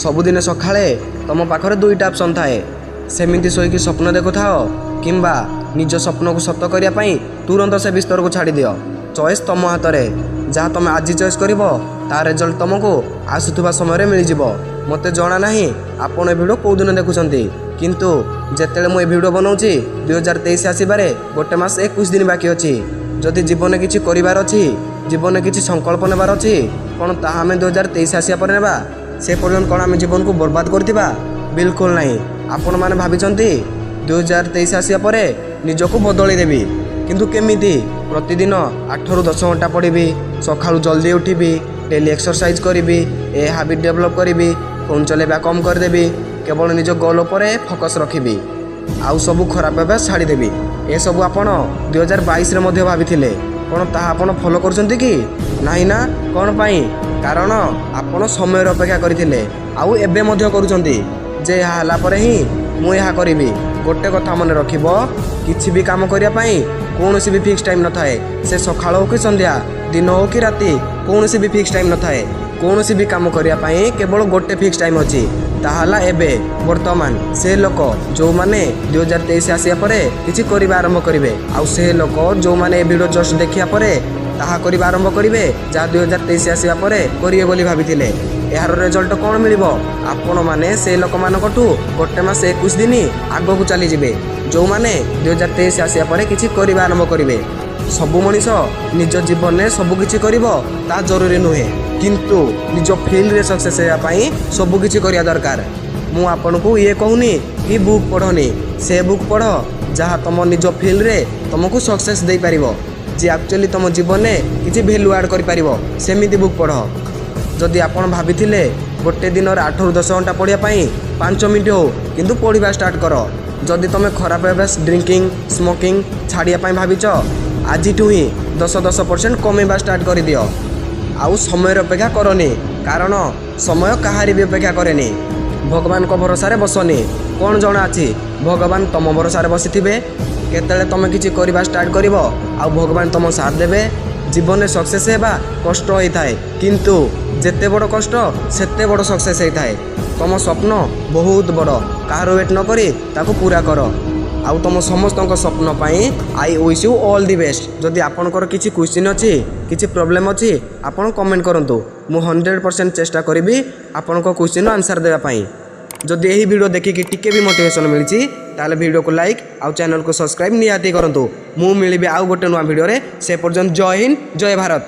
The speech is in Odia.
ସବୁଦିନ ସକାଳେ ତୁମ ପାଖରେ ଦୁଇଟା ଅପସନ୍ ଥାଏ। ସେମିତି ଶୋଇକି ସ୍ୱପ୍ନ ଦେଖୁଥାଅ କିମ୍ବା ନିଜ ସ୍ୱପ୍ନକୁ ସତ କରିବା ପାଇଁ ତୁରନ୍ତ ସେ ବିସ୍ତରକୁ ଛାଡ଼ିଦିଅ। ଚଏସ୍ ତୁମ ହାତରେ। ଯାହା ତୁମେ ଆଜି ଚଏସ୍ କରିବ, ତା ରେଜଲ୍ଟ ତୁମକୁ ଆସୁଥିବା ସମୟରେ ମିଳିଯିବ। ମୋତେ ଜଣା ନାହିଁ ଆପଣ ଏ ଭିଡ଼ିଓ କେଉଁ ଦିନ ଦେଖୁଛନ୍ତି, କିନ୍ତୁ ଯେତେବେଳେ ମୁଁ ଏ ଭିଡ଼ିଓ ବନାଉଛି, 2023 ଆସିବାରେ 1 ମାସ 21 ଦିନ ବାକି ଅଛି। ଯଦି ଜୀବନରେ କିଛି କରିବାର ଅଛି, ଜୀବନରେ କିଛି ସଂକଳ୍ପ ନେବାର ଅଛି, କ'ଣ ତାହା ଆମେ 2023 ଆସିବା ପରେ ନେବା? ସେ ପର୍ଯ୍ୟନ୍ତ କ'ଣ ଆମେ ଜୀବନକୁ ବର୍ବାଦ କରିଥିବା? ବିଲକୁଲ ନାହିଁ। ଆପଣମାନେ ଭାବିଛନ୍ତି 2023 ଆସିବା ପରେ ନିଜକୁ ବଦଳେଇ ଦେବି, କିନ୍ତୁ କେମିତି? ପ୍ରତିଦିନ 8ରୁ 10 ଘଣ୍ଟା ପଢ଼ିବି, ସକାଳୁ ଜଲ୍ଦି ଉଠିବି, ଡେଲି ଏକ୍ସରସାଇଜ୍ କରିବି, ଏ ହାବିଟ୍ ଡେଭଲପ୍ କରିବି, ଫୋନ୍ ଚଲାଇବା କମ୍ କରିଦେବି, କେବଳ ନିଜ ଗୋଲ୍ ଉପରେ ଫୋକସ୍ ରଖିବି ଆଉ ସବୁ ଖରାପ ଅଭ୍ୟାସ ଛାଡ଼ିଦେବି। ଏସବୁ ଆପଣ 2022ରେ ମଧ୍ୟ ଭାବିଥିଲେ। କ'ଣ ତାହା ଆପଣ ଫଲୋ କରୁଛନ୍ତି କି? ନାହିଁ ନା? କ'ଣ ପାଇଁ? କାରଣ ଆପଣ ସମୟର ଅପେକ୍ଷା କରିଥିଲେ ଆଉ ଏବେ ମଧ୍ୟ କରୁଛନ୍ତି ଯେ ଏହା ହେଲା ପରେ ହିଁ ମୁଁ ଏହା କରିବି। ଗୋଟେ କଥା ମନେ ରଖିବ, କିଛି ବି କାମ କରିବା ପାଇଁ କୌଣସି ବି ଫିକ୍ସ ଟାଇମ୍ ନଥାଏ। ସେ ସକାଳ ହଉ କି ସନ୍ଧ୍ୟା, ଦିନ ହଉ କି ରାତି, କୌଣସି ବି ଫିକ୍ସ ଟାଇମ୍ ନଥାଏ। କୌଣସି ବି କାମ କରିବା ପାଇଁ କେବଳ ଗୋଟେ ଫିକ୍ସ ଟାଇମ୍ ଅଛି, ତାହା ହେଲା ଏବେ, ବର୍ତ୍ତମାନ। ସେ ଲୋକ ଯେଉଁମାନେ 2023 ଆସିବା ପରେ କିଛି କରିବା ଆରମ୍ଭ କରିବେ ଆଉ ସେ ଲୋକ ଯେଉଁମାନେ ଏ ଭିଡ଼ିଓ ଜଷ୍ଟ ଦେଖିବା ପରେ ତାହା କରିବା ଆରମ୍ଭ କରିବେ ଯାହା 2023 ଆସିବା ପରେ କରିବେ ବୋଲି ଭାବିଥିଲେ, ଏହାର ରେଜଲ୍ଟ କ'ଣ ମିଳିବ? ଆପଣମାନେ ସେ ଲୋକମାନଙ୍କଠୁ 1 ମାସ 21 ଦିନ ଆଗକୁ ଚାଲିଯିବେ, ଯେଉଁମାନେ 2023 ଆସିବା ପରେ କିଛି କରିବା ଆରମ୍ଭ କରିବେ। ସବୁ ମଣିଷ ନିଜ ଜୀବନରେ ସବୁ କିଛି କରିବ ତାହା ଜରୁରୀ ନୁହେଁ, କିନ୍ତୁ ନିଜ ଫିଲ୍ଡରେ ସକ୍ସେସ୍ ହେବା ପାଇଁ ସବୁ କିଛି କରିବା ଦରକାର। ମୁଁ ଆପଣଙ୍କୁ ଇଏ କହୁନି କି ବୁକ୍ ପଢ଼ନି। ସେ ବୁକ୍ ପଢ଼ ଯାହା ତୁମ ନିଜ ଫିଲ୍ଡରେ ତୁମକୁ ସକ୍ସେସ୍ ଦେଇପାରିବ, ଯିଏ ଆକ୍ଚୁଆଲି ତୁମ ଜୀବନରେ କିଛି ଭ୍ୟାଲୁ ଆଡ଼୍ କରିପାରିବ, ସେମିତି ବୁକ୍ ପଢ଼। ଯଦି ଆପଣ ଭାବିଥିଲେ ଗୋଟେ ଦିନରେ 8ରୁ 10 ଘଣ୍ଟା ପଢ଼ିବା ପାଇଁ, 5 ମିନିଟ୍ ହଉ, କିନ୍ତୁ ପଢ଼ିବା ଷ୍ଟାର୍ଟ କର। ଯଦି ତୁମେ ଖରାପ ଅଭ୍ୟାସ ଡ୍ରିଙ୍କିଂ, ସ୍ମୋକିଂ ଛାଡ଼ିବା ପାଇଁ ଭାବିଛ, ଆଜିଠୁ ହିଁ 10-10% କମେଇବା ଷ୍ଟାର୍ଟ କରିଦିଅ। ଆଉ ସମୟର ଅପେକ୍ଷା କରନି, କାରଣ ସମୟ କାହାରି ବି ଅପେକ୍ଷା କରେନି। ଭଗବାନଙ୍କ ଭରସାରେ ବସନି। କ'ଣ ଜଣା ଅଛି, ଭଗବାନ ତୁମ ଭରସାରେ ବସିଥିବେ? କେତେବେଳେ ତୁମେ କିଛି କରିବା ଷ୍ଟାର୍ଟ କରିବ ଆଉ ଭଗବାନ ତୁମ ସାଥ ଦେବେ। ଜୀବନରେ ସକ୍ସେସ୍ ହେବା କଷ୍ଟ ହୋଇଥାଏ, କିନ୍ତୁ ଯେତେ ବଡ଼ କଷ୍ଟ ସେତେ ବଡ଼ ସକ୍ସେସ୍ ହେଇଥାଏ। ତୁମ ସ୍ୱପ୍ନ ବହୁତ ବଡ଼, କାହାର ୱେଟ୍ ନ କରି ତାକୁ ପୁରା କର। ଆଉ ତୁମ ସମସ୍ତଙ୍କ ସ୍ୱପ୍ନ ପାଇଁ I wish you all the best. ଯଦି ଆପଣଙ୍କର କିଛି କ୍ୱେଶ୍ଚିନ୍ ଅଛି, କିଛି ପ୍ରୋବ୍ଲେମ୍ ଅଛି, ଆପଣ କମେଣ୍ଟ କରନ୍ତୁ। ମୁଁ 100% ଚେଷ୍ଟା କରିବି ଆପଣଙ୍କ କ୍ୱେଶ୍ଚିନ୍ର ଆନ୍ସର୍ ଦେବା ପାଇଁ। ଯଦି ଏହି ଭିଡ଼ିଓ ଦେଖିକି ଟିକେ ବି ମୋଟିଭେସନ୍ ମିଳିଛି, ତାହେଲେ ଭିଡ଼ିଓକୁ ଲାଇକ୍ ଆଉ ଚ୍ୟାନେଲକୁ ସବସ୍କ୍ରାଇବ୍ ନିହାତି କରନ୍ତୁ। ମୁଁ ମିଳିବି ଆଉ ଗୋଟେ ନୂଆ ଭିଡ଼ିଓରେ। ସେ ପର୍ଯ୍ୟନ୍ତ ଜୟ ହିନ୍ଦ, ଜୟ ଭାରତ।